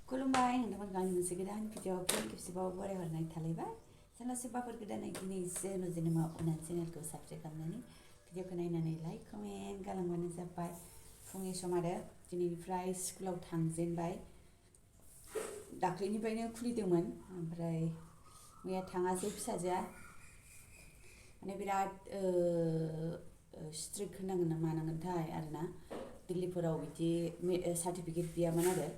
खुलुमबाय नोंथांमोन गावनि मोनसे गोदान भिडिअ खेबसेबाव बरायहरनाय थालायबाय सोरबा सोरबाफोर गोदानै दिनैसो नुजेनोमा अननानै चेनेलखौ साबस्क्राइब खालामनानै भिडिअखौ नायनानै लाइक कमेन्ट गालांबानो जाबाय फुंनि सम आरो दिनैनिफ्राय स्कुलाव थांजेनबाय दाख्लैनिफ्रायनो खुलिदोंमोन ओमफ्राय मैया थाङासै फिसाजोआ माने बिराद स्ट्रिक्ट होनांगोन ना मानांगोनथाय आरोना दिल्लीफोराव बिदि सार्टिफिकेट बियामोन आरो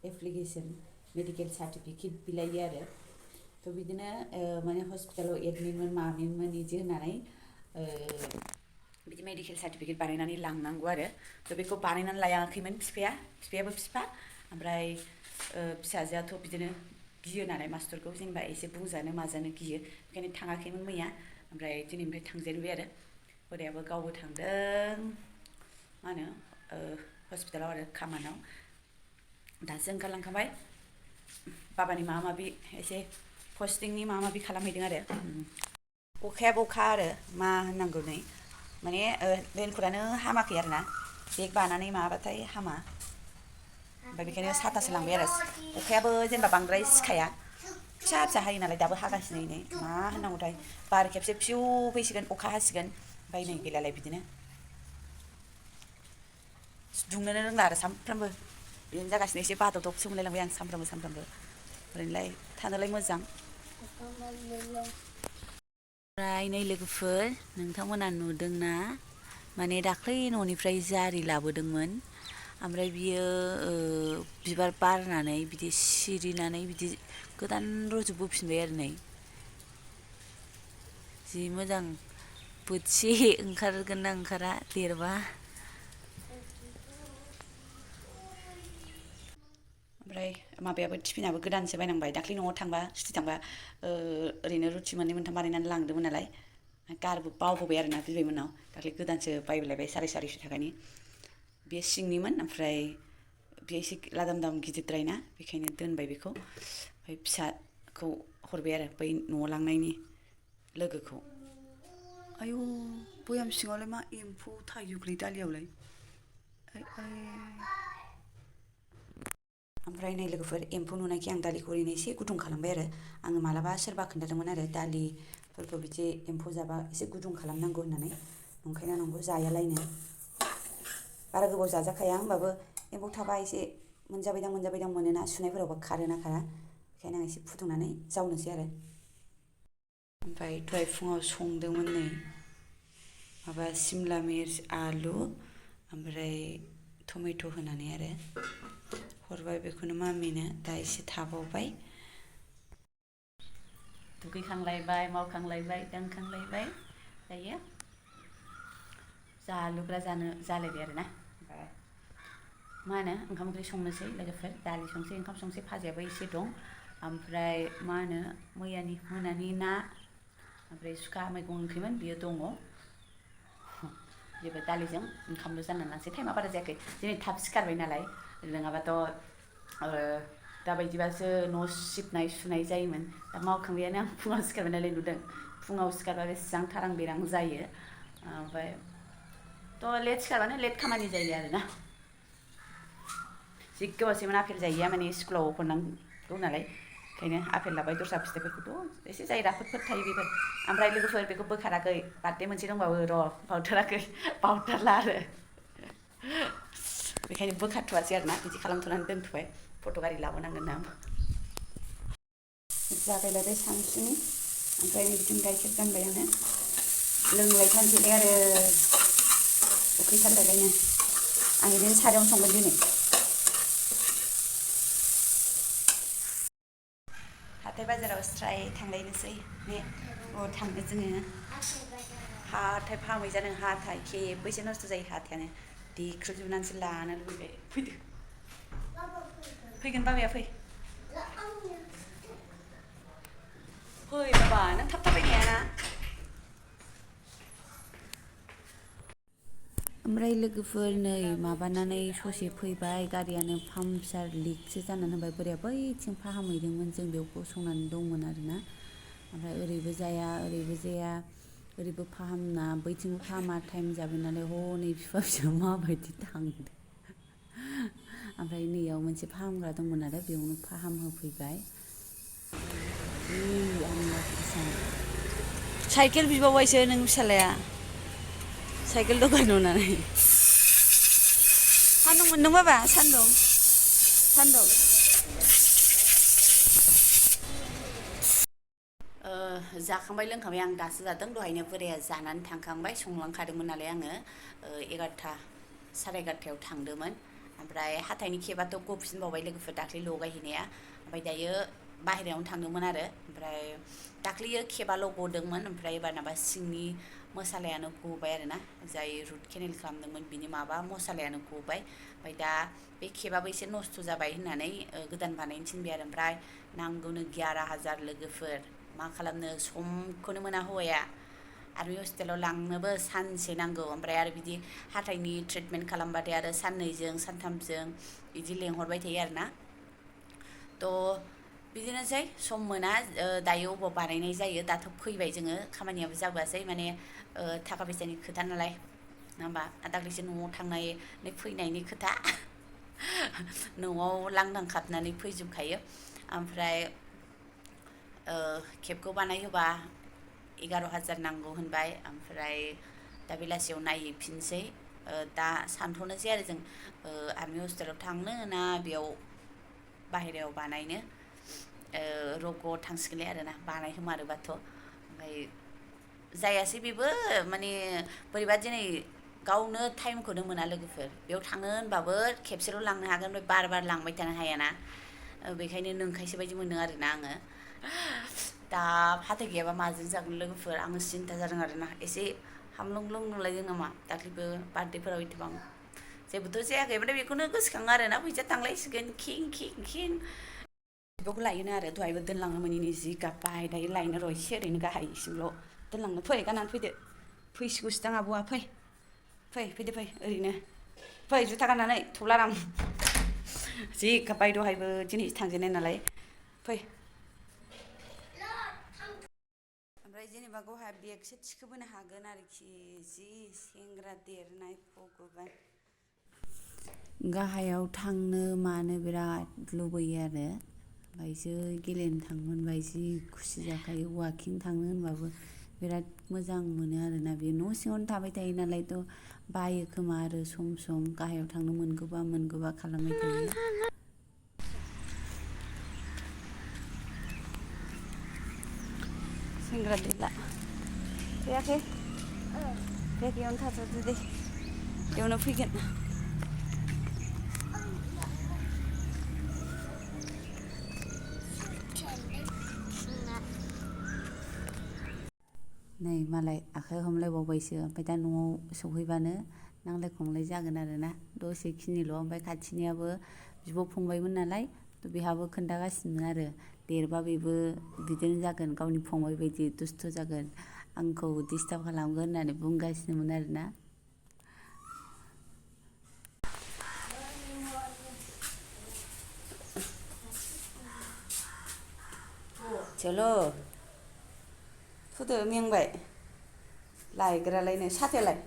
एप्लिकेशन मेडिकेल सार्टिफिकेट बिलायो आरो तो बिदिनो माने हस्पिटालाव एडमिटमोन मामिनमोन बिदि होननानै बिदि मेडिकेल सार्टिफिकेट बानायनानै लांनांगौ आरो तो बेखौ बानायनानै लायाखैमोन बिफायाबो बिफा ओमफ्राय फिसाजोआथ' बिदिनो गियो नालाय मास्टरखौ जेनेबा एसे बुंजानो माजानो गियो बेखायनो थाङाखैमोन मैया ओमफ्राय दिनैनिफ्राय थांजेनबाय आरो बोरायाबो गावबो थांदों मा होनो हस्पिटालाव आरो खामानियाव दासो ओंखारलांखाबाय बाबानि माबा माबि एसे पस्टिंनि माबा माबि खालामहैदों आरो अखायाबो अखा आरो मा होननांगौ नै माने रेनकटआनो हामाखै आरोना बेग बानानै माबाबाथाय हामा ओमफ्राय बेखायनो साथासो लांबाय आरो अखायाबो जेनेबा बांद्राय सिखाया फिसा फिसा हायो नालाय दाबो हागासिनो नै मा होननांगौथाय बार खेबसे फिउ फैसिगोन अखा हासिगोन ओमफ्राय नै गैलालाय बिदिनो दुंनोनो रोंला आरो सामफ्रामबो बिदिनो जागासिनो एसे बादबसो मोनलायलांबाय आं सामफ्रामबो ओरैनोलाय थानोलाय मोजां ओमफ्राय नै लोगोफोर नोंथांमोना नुदोंना माने दाख्लै न'निफ्राय जारि लाबोदोंमोन ओमफ्राय बियो बिबार बारनानै बिदि सिरिनानै बिदि गोदान रजबोफिनबाय आरो नै जि मोजां बोथिसे ओंखारगोन ना ओंखारा देरबा ओमफ्राय माबायाबो टिफिनाबो गोदानसो बायनांबाय दाख्लै न'आव थांबा सुथि थांबा ओरैनो रुथि मोननै मोनथाम बानायनानै लांदोंमोन नालाय बावबोबाय आरोना बिबैमोननाव दाख्लै गोदानसो बायलायबाय 450 थाखानि बे सिंनिमोन ओमफ्राय बे एसे लादाम दाम गिदिरद्राय ना बेखायनो दोनबाय बेखौ ओमफ्राय फिसाखौ हरबाय आरो बै न'आव लांनायनि लोगोखौ आयौ बयाम सिङावलाय मा एम्फौ थायोलै दालियावलाय ओमफ्राय नै लोगोफोर एम्फौ नुनायखि आं दालिखौ ओरैनो एसे गुदुं खालामबाय आरो आङो मालाबा सोरबा खोन्थादोंमोन आरो दालिफोरखौ बिदि एम्फौ जाबा एसे गुदुं खालामनांगौ होननानै नंखायना नंगौ जायालायनो बारा गोबाव जाजाखाया होमबाबो एम्फौ थाबा एसे मोनजाबायदां मोनोना सुनायफोरावबो खारोना खारा बेखायनो आं एसे फुदुंनानै जावनोसै आरो ओमफ्राय दहाय फुङाव संदोंमोन नै माबा सिमला मिर्च आलु ओमफ्राय टमेट' होनानै आरो हरबाय बेखौनो मामिनो दा एसे थाबावबाय दुगैखांलायबाय मावखांलायबाय दांखांलायबाय दायो जालुग्रा जालायबाय आरोना ओमफ्राय मा होनो ओंखाम ओंख्रि संनोसै लोगोफोर दालि संसै ओंखाम संसै भाजायाबो एसे दं ओमफ्राय मा होनो मैयानि मोनानि ना ओमफ्राय सुखा मैगं ओंख्रिमोन बियो दङ जेबो दालिजों ओंखामल' जाननानै लानोसै टाइमा बारा जायाखै दिनै थाब सिखारबाय नालाय नङाबाथ' दाबायदिबासो न' सिबनाय सुनाय जायोमोन दा मावखांबायानो आं फुङाव सिखारबाय नालाय नुदों फुङाव सिखारबा बेसेबां थारां बेरां जायो ओमफ्राय थ' लेट सिखारबानो लेट खामानि जायो आरोना जि गोबावसैमोन आपेल जायैया माने स्कुलाव हरनांगौ नालाय ओंखायनो आपेल लाबाय दस्रा फिथाइफोरखौथ' एसे जाय राफोदफोर थायो बेफोर ओमफ्राय लोगोफोर बेखौ बोखाराखै बार्थडे मोनसे दंबावो र' बावथाराखै बावथारला आरो बेखायनो बोखारथ'वासै आरोना बिदि खालामथ'नानै दोनथ'बाय फट' गारि लाबोनांगोन ना जागायलायबाय सानसुनि ओमफ्राय बिदिनो गाइखेर गानबाय आङो लोंलायथारनोसैलाय आरो उखैथारलायबायनो आं बिदिनो सारायावनो संगोन दिनै हाथाय बाजाराव स्राय थांलायनोसै ने थांनो जोङो हाथाय फामै जानो हाथाय खेबैसो नस्थ' जायो हाथायानो देख्रुबजोबनानैसो लानो लुबैबाय फैगोन बाबाया फै बाबा नों थाब थाबायनो हायाना ओमफ्राय लोगोफोर नै माबानानै ससे फैबाय गारियानो पामचार लिकसो जानानै होबाय बोराया बैथिं फाहामहैदोंमोन जों बेयाव गसंनानै दंमोन आरोना ओमफ्राय ओरैबो जाया ओरैबो जाया ओरैबो फाहामना बैथिंबो फाहामा टाइम जाबाय नालाय हनै बिफा फिसा माबायदि थांदों ओमफ्राय नैयाव मोनसे फाहामग्रा दंमोन आरो बेयावनो फाहामहोफैबाय साइकेल बिबावबायसो नों फिसालाया साइकेल दखान नुनानै सान्दुं मोन्दों बाबा सान्दुं जाखांबाय लोंखांबाय आं दासो जादों दहायनो बोराया जानानै थांखांबाय संलांखादोंमोन नालाय आङो 11था साराय 11थायाव थांदोंमोन ओमफ्राय हाथाइनि केबाथ' गफिनबावबाय लोगोफोर दाख्लै लगायहैनाया ओमफ्राय दायो बाहेरायावनो थांदोंमोन आरो ओमफ्राय दाख्लैयो केबाल' गदोंमोन ओमफ्राय एबारनाबा सिंनि मसालायानो गबाय आरोना जाय रुट केनेल खालामदोंमोन बिनि माबा मसालायानो गबाय ओमफ्राय दा बे केबाबो एसे नस्थ' जाबाय होननानै गोदान बानायनो थिनबाय आरो ओमफ्राय नांगौनो 11,000 लोगोफोर मा खालामनो समखौनो मोना हौवाया आर्मि हस्पिटालाव लांनोबो सानसे नांगौ ओमफ्राय आरो बिदि हाथाइनि ट्रिटमेन्ट खालामबाथाय आरो साननैजों सानथामजों बिदि लेंहरबाय थायो आरोना थ' बिदिनोसै सम मोना दायो अबाव बानायनाय जायो दाथ' फैबाय जोङो खामानियाबो जाबोआसै माने थाखा फैसानि खोथा नालाय नङा होमबा दाख्लैसो न'आव थांनानै फैनायनि खोथा न'आव लांदां खाबनानै फैजोबखायो ओमफ्राय केबखौ बानायहोबा 11,000 नांगौ होनबाय ओमफ्राय दा बेलासियाव नायहैफिनसै दा सानथ'नोसै आरो जों आर्मि हस्पिटालाव थांनो ना बेयाव बाहेरायाव बानायनो रग'आव थांसिगोनलाय आरोना बानायहोमारोबाथ' ओमफ्राय जायासै बेबो माने बोरैबा दिनै गावनो टाइमखौनो मोना लोगोफोर बेयाव थांनो होनबाबो खेबसेल' लांनो हागोन ओमफ्राय बार बार लांबाय थानो हायाना बेखायनो नोंखायसो बायदि मोनो आरोना आङो दा हाथाय गैयाबा माजों जागोन लोगोफोर आङो सिन्था जादों आरोना एसे हामलुंग्लं नुलायदों नामा दाख्लैबो बार्थडेफोराव एथबां जेबोथ' जायाखै ओमफ्राय बेखौनो गोसोखाङो आरोना फैसा थांलायसिगोन खिं बेखौ लायोनो आरो दहायबो दोनलांनो मोनिनि जि गाबबाय दायो लायनो र' एसे ओरैनो गाहायसिमल' दोनलांनो फै गाननानै फैदो फैसिगौसो दां आब'आ फैदो ओरैनो फै जुथा गाननानै थुलाराम जि गाबबाय दहायबो दिनै थांजेननाय नालाय फै ओमफ्राय जेनेबा गावहा बेगसो थिखोबोनो हागोन आरोखि जि सेंग्रा देरनाय भगबान गाहायाव थांनो मानो बिराद लुबैयो आरो ओमफ्रायसो गेलेनो थांनो मोनबाय जि खुसि जाखायो वाकिं थांनो होनबाबो बिराद मोजां मोनो आरोना बे न' सिङावनो थाबाय थायो नालायथ' बायो खोमा आरो सम गाहायाव थांनो मोनगौबा खालामबाय थायो सेंग्रा देरला फैयाखै बेयावनो थाथ'दो दे बेयावनो फैगोन नै मालाय आखाइ हमलायबावबायसो ओमफ्राय दा न'आव सौहैबानो नांलाय खमलाय जागोन आरोना दसेखिनिल' ओमफ्राय खाथिनियाबो बिब' फंबायमोन नालाय थ' बेहाबो खोन्थागासिनो आरो देरबा बेबो बिदिनो जागोन गावनि फंबाय बायदि दुस्थ' जागोन आंखौ डिस्टार्ब खालामगोन होननानै बुंगासिनोमोन आरोना चलो फुदो मेंबाय लायग्रालायनो साथायालाय